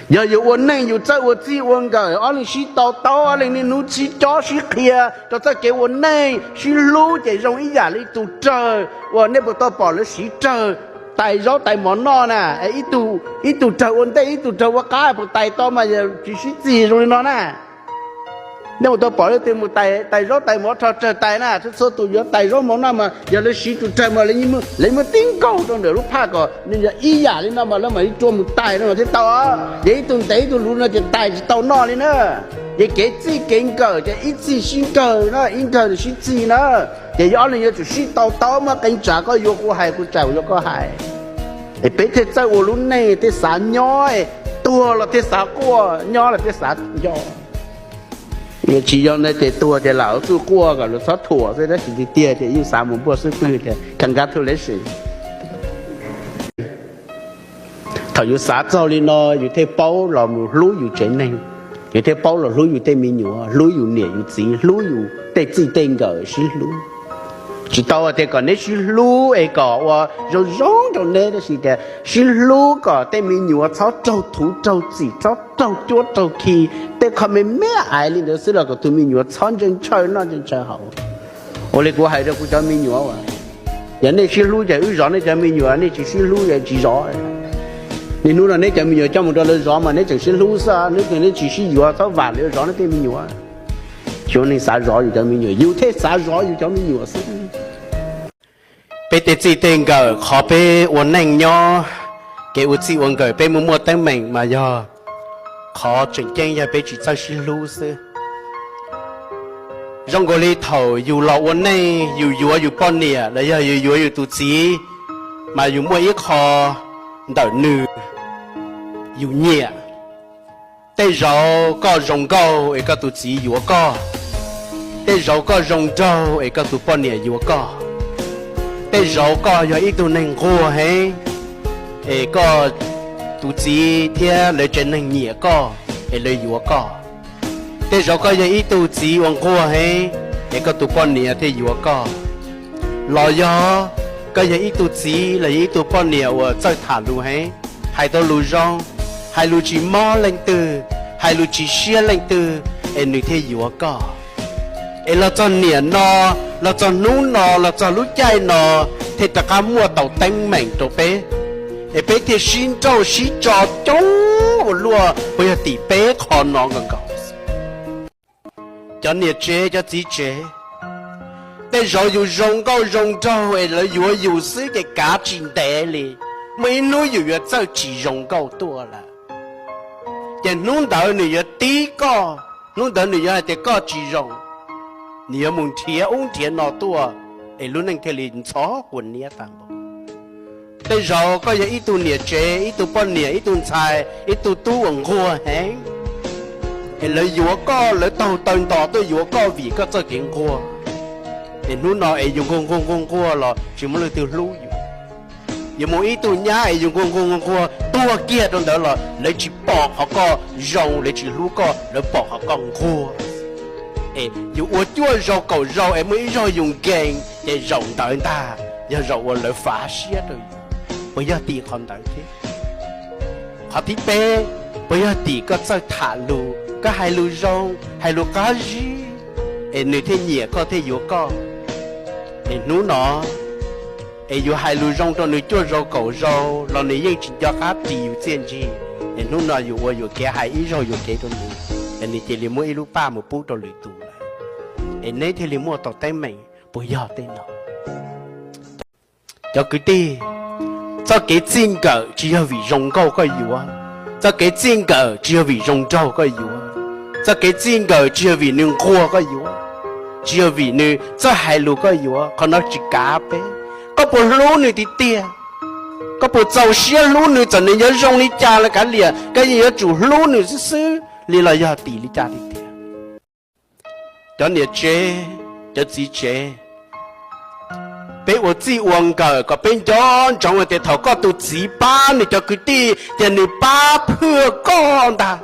Yog yus ua neej yus txawj ua txij ua nkawm, ob leeg sib to taub, ob leeg niaj hnub sib cob sib qhia rau txoj kev ua neej, sib hlub ces zoo ib yam li tus rawg uas nej puas tau pom lawv siv rawg tais zaub tais mov noj na. Ib tug rawg ua ntej ib tug rawg ua qab puas tais tau mas tsis sib txig zoo li no na. Nej puas tau pom leej twg mus tais zaub tais mov rho rawg tais na? Txhua tus yuav tais zaub mov noj mas yog lawv siv tus rawg mas lawv muab tib nkaug rau ntawm lub phaj kom nws yog ib yam li no mas lawv mam li rua mus tais no mas thiaj tau. Yog ib tug ntev ib tug luv no ces tais tsis tau noj li na. Ces kev txij kev nkawm ces ib txij sib nkawg na, ib nkawg sib txig na. Ces yog ob leeg yuav tsum sib to taub, muaj qee tsam koj yuav kuv hais, kuv tsam yuav koj hais, es peb thiaj txawj ua lub neej, thiaj xav nyob, tuag los thiaj xav quaj, nyob los thiaj xav nco. Tsis yog na, ces tuag ces lam txuj quaj kom luag txhob thuam xwb, tab sis tiag tiag ces yeej xav mus npuaj xub pwg tias congratulations. Thaum yus xav txog li no yus thiaj paub los mus hlub yus tsev neeg, yus thiaj paub los hlub yus tej me nyuam, hlub yus niam yus txiv, hlub yus tej txij tej nkawm, sib hlub. Tsis tau tias kom neb sib hlub es kom ua zoo zoo rau neb, tab sis tias sib hlub kom tej me nyuam txhob raug thuv raug txim, txhob raug cuab raug khi, tej qho me me ais li ntawd xwb los kom tus me nyuam txhob ntshaw ntshaw noj ntshaw ntshaw haus. Ua li kuv hais rau kuv cov me nyuam as, yog nej sib hlub ces wb zov nej cov me nyuam, nej tsis sib hlub ces tsis zov. Niaj hnub no neb cov me nyuam coj mus rau lawv zov mas neb tseem sib hlub xwb, neb tsis sib yuav, txhob vam lawv zov neb tej me nyuam. Tsis muaj neeg xav zov yus cov me nyuam, yus thiaj xav zov yus cov me nyuam xwb. Peb tej txij tej nkawm, qhov peb ua neej nyob, kev ua txij ua nkawm peb muaj muaj teeb meem mas yog qhov tseem ceeb yog peb tsis txawj sib hlub xwb. Zoo nkaus li thaum yus los ua neej, yus yuav yus poj niam los yog yus yuav yus tus txiv, mas yus muaj ib qho ntawm nws yus nyiam. Tej zaum koj zoo nkauj es koj tus txiv yuav koj. Tej zaum koj zoo nraug es koj tus poj niam yuav koj. Tej zaum koj yog ib tug neeg nquag heev es koj tus txiv thiab lawv tsev neeg nyiam koj es lawv yuav koj. Tej zaum koj yog ib tug txiv uas nquag heev es koj tus poj niam thiaj yuav koj. Los yog koj yog ib tug txiv los yog ib tug poj niam uas txawj tham lus heev, hais tau lus zoo, hais lus tsis mob leej twg, hais lus tsis siab leej twg, es nws thiaj yuav koj. Es los txog niam no, los txog hnub no, los txog lub caij no, thiaj rov qab muaj tau teeb meem rau peb, es peb thiaj sib nrauj sib tso coob ua luaj, puas yog tim peb qho no nkaus nkaus? Cov niam tsev cov txiv tsev, tej zaum yus zoo nkauj zoo nraug es lawv yuav yus xwb ces kav tsis ntev li, muaj ib hnub yus yuav txawj tsis zoo nkauj tuaj lawm. Ces hnub ntawd nws yuav tib koj, hnub ntawd nws yuav hais tias koj tsis zoo, nws yuav mus nrhiav ub nrhiav no tuaj, es lub neej thiaj li ntxhov quas niab tag npaum. Tej zaum koj yog ib tug niam tsev, ib tug poj niam, ib tug ntxhais, ib tug tub uas nquag heev, es lawv yuav koj, lawv taug taw ntos tuaj yuav koj vim koj txoj kev nquag. Es hnub no es yus nquag nquag nquag nquag los tsis muaj leej twg hlub yus. Yuav mus ib tug nyab es yus nquag nquag nquag nquag tuag kiag rau ntawd los lawv tsis pom qhov koj zoo, lawv tsis hlub koj, lawv pom qhov koj nquag. Es yus ua cuaj zaug kaum zaug es muaj ib zaug yus nkees ces zaum ntawd ntag yog zaum uas lawv fav siab rau yus. Puas yog tim qhov ntawd thiab? Qhov thib peb, puas yog tim koj txawj tham lus, koj hais lus zoo, hais lus qab zib, es nws thiaj nyiam koj thiaj yuav koj? Es hnub no es yus hais lus zoo rau nws cuaj zaug kaum zaug los nws yeej tsis nco qab ris yus txiaj ntsig, es hnub no yus ua yuam kev hais ib zaug yuam kev rau nws, es nws cia li muab ib lub paj mus pub rau lwm tus lawm, es neb thiaj li muaj tau teeb meem. Puas yog tej no? Cov kwv tij, txoj kev txij nkawm tsis yog vim zoo nkauj koj yuav, txoj kev txij nkawm tsis yog vim zoo nraug koj yuav, txoj kev txij nkawm tsis yog vim nws nquag koj yuav, tsis yog vim nws txawj hais lus koj yuav, qhov no tsis kav peb. Koj puas hlub nws tiag tiag? Koj puas txaus siab hlub nws txawm nws yuav zoo li cas los kav liam, koj yeej yuav tsum hlub nws xwb xwb li los yog tim li cas tiag tiag? Cov niam tsev, cov txiv tsev, peb ua txij ua nkawm kom peb nco ntsoov hais tias thaum koj tus txiv pab nws cov kwv tij ces nws pab phwj koj ntag.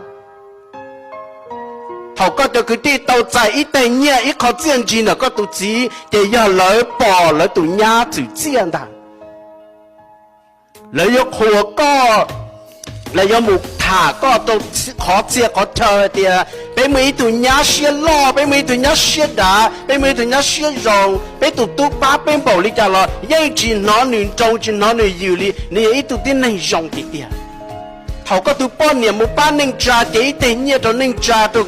Thaum koj cov kwv tij tau txais ib teg nyiaj ib qho txiaj ntsig ntawm koj tus txiv ces yog lawv pom lawv tus nyab txwm txiaj ntag. Lawv yuav qhuas koj los yog mus tham koj rau qhov txhia qhov chaw hais tias peb muaj ib tug nyab siab loj, peb muaj ib tug nyab siab dav, peb muaj ib tug nyab siab zoo, peb tus tub pab peb npaum li cas los yeej tsis hnov nws nroo tsis hnov nws yws li, nws yog ib tug tib neeg zoo tiag tiag. Thaum koj tus poj niam mus pab neej tsa ces ib teg nyiaj rau neej tsa, rau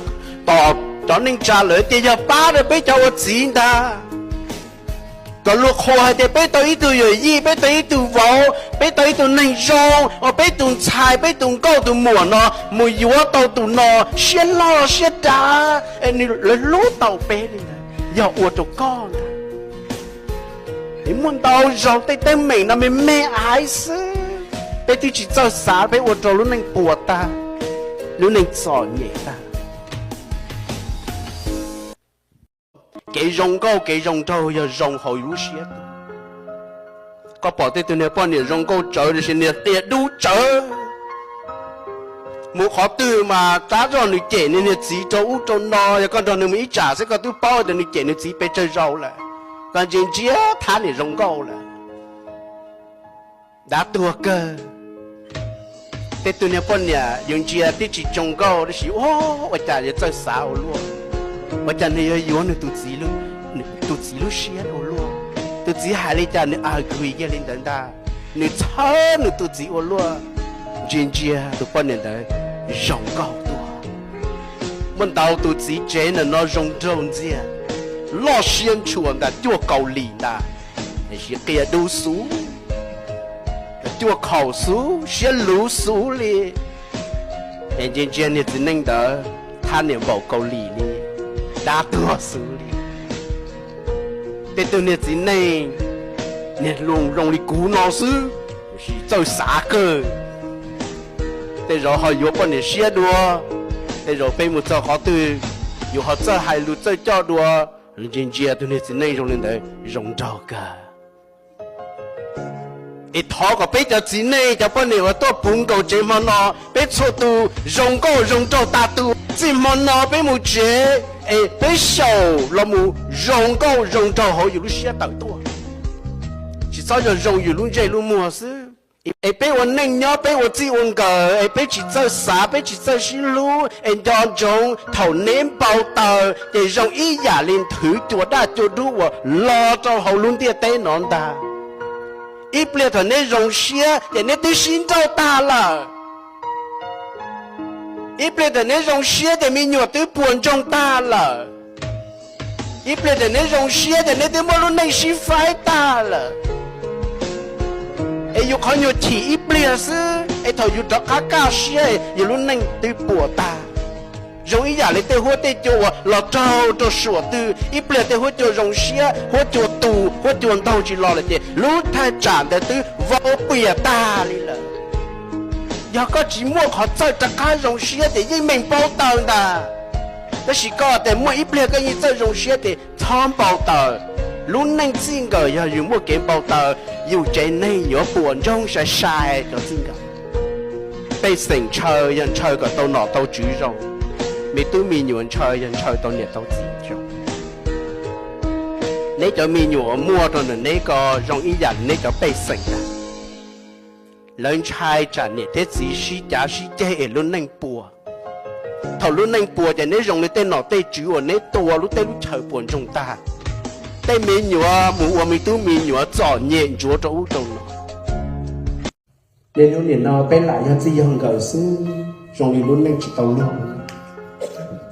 tom cov neej tsa lawm tias yog pab rau peb cov ua txiv ntag. Kom luag qhuas hais tias peb tau ib tug yawm yij, peb tau ib tug vauv, peb tau ib tug neeg zoo, uas peb tus ntxhais, peb tus nkauj tus muam no mus yuav tau tus no siab loj siab dav, nws lawv hlub tau peb li ntawd, yog ua rau koj ntag. Muaj ntau zaus tej teeb meem no me me aiv xwb, peb twb tsis txawj xav, peb ua rau lub neej puas tag, lub neej txom nyem tag. Kev zoo nkauj kev zoo nraug yog zoo hauv yus lub siab. Koj pom tej tug niag poj niam zoo nkauj tsawv tiam sis niag qia dub tsawv, mus qhov twg mas tab zog nws cem nws niag txiv rau ub rau no, yog koj nrog nws mus ib tsam xwb koj twb paub tias nws cem nws txiv pes tsawg zaus lawm. Koj ntsia ntsia thab niam zoo nkauj lawm. Dav tuag kawg. Tej tug niag poj niam yus ntsia twb tsis zoo nkauj tab sis ua cas yuav txawj xav ua luaj, ua cas nws yuav yuav nws tus txiv lub siab ua luaj. Tus txiv hais li cas nws agree kiag li ntawd ntag, nws txhawb nws tus txiv ua luaj. Ntsia ntsia tus poj niam ntawd zoo nkauj tuaj. Muaj ntau tus txiv tsev ntawm no zoo nraug ntxiag, loj siab ntshua ntag, cuaj kaus lim ntag, tiam sis qia dub xub, cuaj kaus xub, siab luv xub li. Es ntsia ntsia niag txiv neej ntawd thab niam npaum kaus lim li, dab tuag xub li. Tej tug niag txiv neej, niag zoo li kuv no xwb, tiam sis txawj xav kawg. Tej zaum ho yuav poj niam siab dua, tej zaum peb mus txog qhov twg yus ho txawj hais lus txawj coj dua. Ntsia ntsia tus niag txiv neej zoo li ntawd zoo nraug kawg. Es thov kom peb cov txiv neej cov poj niam uas tuaj puv nkaus tsev hmo no, peb txhua tus zoo nkauj zoo nraug tag tus. Txij hmo no peb mus tsev es peb xyaum los mus zoo nkauj zoo nraug hauv yus lub siab tawm tuaj, tsis txhob yog zoo yus lub ntsej lub muag xwb. Es peb ua neej nyob peb ua txij ua nkawm es peb tsis txawj xav peb tsis txawj sib hlub es nco ntsoov thaum neb npau taws ces zoo ib yam li nthwv cua daj cua dub uas los rau hauv lub ntiaj teb no ntag. Ib pliag thaum neb zoo siab ces neb twb sib nrauj tag lawm. Ib pliag thaum neb zoo siab ces me nyuam twb puas ntsoog tag lawm. Ib pliag thaum neb zoo siab ces neb twb muaj lub neej sib faib tag lawm. Es yus qhov nyuag chim ib pliag xwb es thaum yus rov qab kaj siab yus lub neej twb puas tag. Zoo ib yam li tej huab tej cua uas los raug rau suam twg, ib pliag tej huab cua zoo siab, huab cua tus huab cua ntaug tsis los lawm ces lub thaj tsam ntawd twb vau pias tag li lawm. Yog koj tsis muaj qhov txawj rov qab zoo siab ces yeej meem npau taws ntag. Tab sis koj tias muaj ib pliag koj yeej txawj zoo siab ces txhob npau taws. Lub neej txij nkawm yog yus muaj kev npau taws, yus tsev neeg yuav puas ntsoog sai sai rau txij nkawm. Pej xeem ntshaw yog ntshaw kom tau nom tau tswv zoo, me tub me nyuam ntshaw yog ntshaw tau niam tau txiv zoo. Neb cov me nyuam uas muaj rau ntawm neb ko zoo ib yam li neb cov pej xeem ntag. Lawv ntshai tsam niam thiab txiv sib cav sib ceg es lub neej puas. Thaum lub neej puas ces neb zoo li tej nom tej tswv uas neb tua lub teb lub chaw puas ntsoog tag. Tej me nyuam mus ua me tub me nyuam txom nyem ntsuav rau ub rau no. Niaj hnub nim no peb lam yog txij yog nkawm xwb, zoo li lub neej tsis tau luag.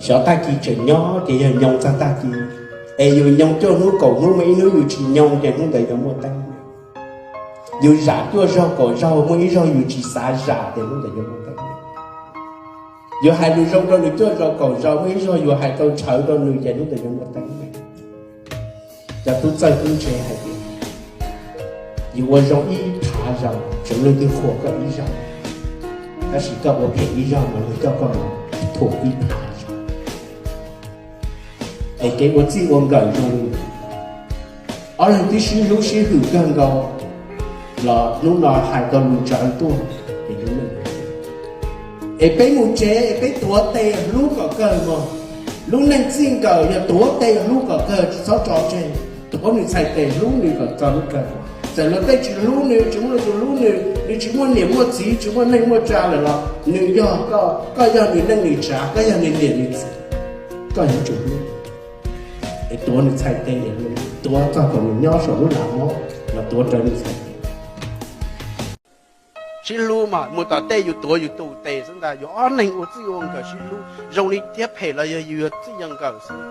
Xyov tag kis tseem nyob ces yog nyoo txog tag kis, es yus nyoo cuaj hnub kaum hnub mas ib hnub yus tsis nyoo ces hnub ntawd yuav muaj teeb meem. Yus zam cuaj zaug kaum zaug muaj ib zaug yus tsis xav zam ces hnub ntawd yuav muaj teeb meem. Yus hais lus zoo rau nws cuaj zaug kaum zaug muaj ib zaug yus hais tau ntshawv rau nws ces hnub ntawd yuav muaj teeb meem. Cov tub txawj tub ntse hais tias, yus ua zoo ib phav zaus tseem leej twg qhuas koj ib zaug, tab sis koj ua phem ib zaug mas luag coj koj mus thuam ib phav zaus. Es kev ua txij ua nkawm zoo li, ob leeg twb sib hlub sib hwm kawg nkaus los hnub no hais tau lus tsawv tuaj, es peb mus tsev es peb tuav tes hlub kom kawg mog. Lub neej txij nkawm yog tuav tes hlub kom kawg, tsis txhob tso tseg. Tuav nws txhais tes hlub nws kom txog hnub kawg. Txawm luag tej tsis hlub nws, tsis muaj leej twg hlub nws, Nws tsis muaj niam muaj txiv, tsis muaj neej muaj tsa lawm los nws yog, koj yog nws neej nws tsa, koj yog nws niam nws txiv, koj yuav tsum hlub. Es tuav nws txhais tes, tuav txog thaum nws nyob saum lub lag mob los tuav rawv nws txhais tes. Sib hlub mas mus tom tej yus tuav yus tus tes xwb ntag, yus ob neeg ua txij ua nkawm sib hlub, zoo li thiab phem los yog yus yog txij yog nkawm xwb.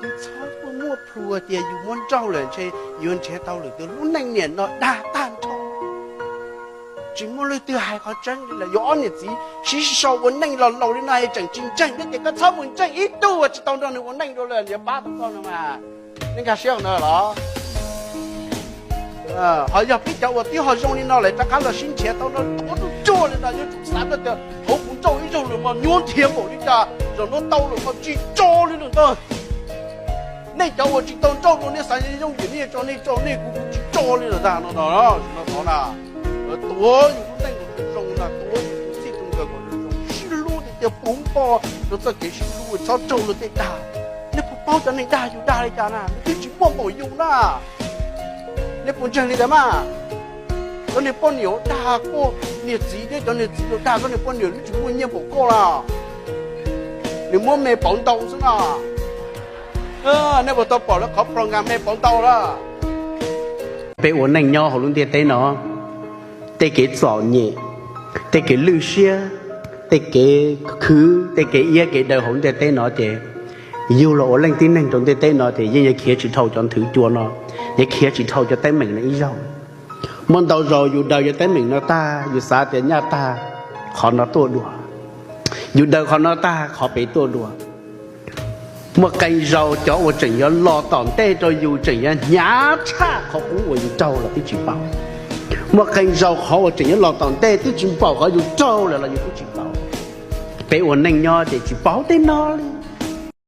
Yus txhob muaj plhus tias yus muab nrauj lawm ntshe yuav nrhiav tau lwm tus. Lub neej niam no dag tag nrho, tsis muaj leej twg hais qhov tseeb li lawm. Yus ob niam txiv sib sau ua neej los laus li no es tseem tsis ntseeg thiab ces koj txhob mus ntseeg ib tug uas tsis tau nrog nws ua neej dua li, nws yuav pab tau koj no mas. Nej nkag siab ntawd los? Ho yog peb cov uas twb ho zoo li no lawm rov qab los sib nrhiav tau no, tuav ruaj ruaj li no yuav tsum xav tias hauv kuv nrauj ib zaug lawm mas nyuaj nrhiav npaum li cas, zaum no tau lawm mas tsis tso li lawm ntag. Nej cov uas tsis tau nrauj dua nej xav yooj yim nej tso nej tso nej, kuv kuv tsis tso li lawm ntag no no no na. Tuav yus lub neej kom zoo na, tuav yus tus txij tus nkawm kom zoo, sib hlub tiag tiag, puv npo rau txoj kev sib hlub, txhob raug luag tej dag. Nej puas paub cov neeg dag yus dag li cas na? Nws twb tsis muaj npaum yus na. Nej puas ntseeg li ntawd mas? Cov niag poj niam dag koj niag txiv thiab cov niag txiv dag koj niag poj niam twb tsis muaj nyiaj npaum koj na. Nws muab me pauv ntau xwb na. Nej puas tau pom lawv qhov program me pauv ntau na? Peb ua neej nyob hauv lub ntiaj teb no, tej kev txom nyem, tej kev lwj siab, tej kev khwv, tej kev iab kev daw hauv ntiaj teb no ces yug los ua leej tib neeg rau ntiaj teb no ces yeej yuav khiav tsis dhau cov nthwv cua no, yuav khiav tsis dhau cov teeb meem no ib zaug. Muaj ntau zaus yus daws cov teeb meem no tag, yus xav tias nyaj tag qhov no tuaj dua, yus daws qhov no tag qhov pem tuaj dua. Muaj qee zaus cov uas tseem yuav los tom ntej rau yus tseem yuav hnyav tshaj qhov qub uas yus raug los twb tsis paub. Muaj qee zaus qhov uas tseem yuav los tom ntej twb tsis npaum qhov yus raug lawm los yus twb tsis paub. Peb ua neej nyob ces tsis paub tej no li.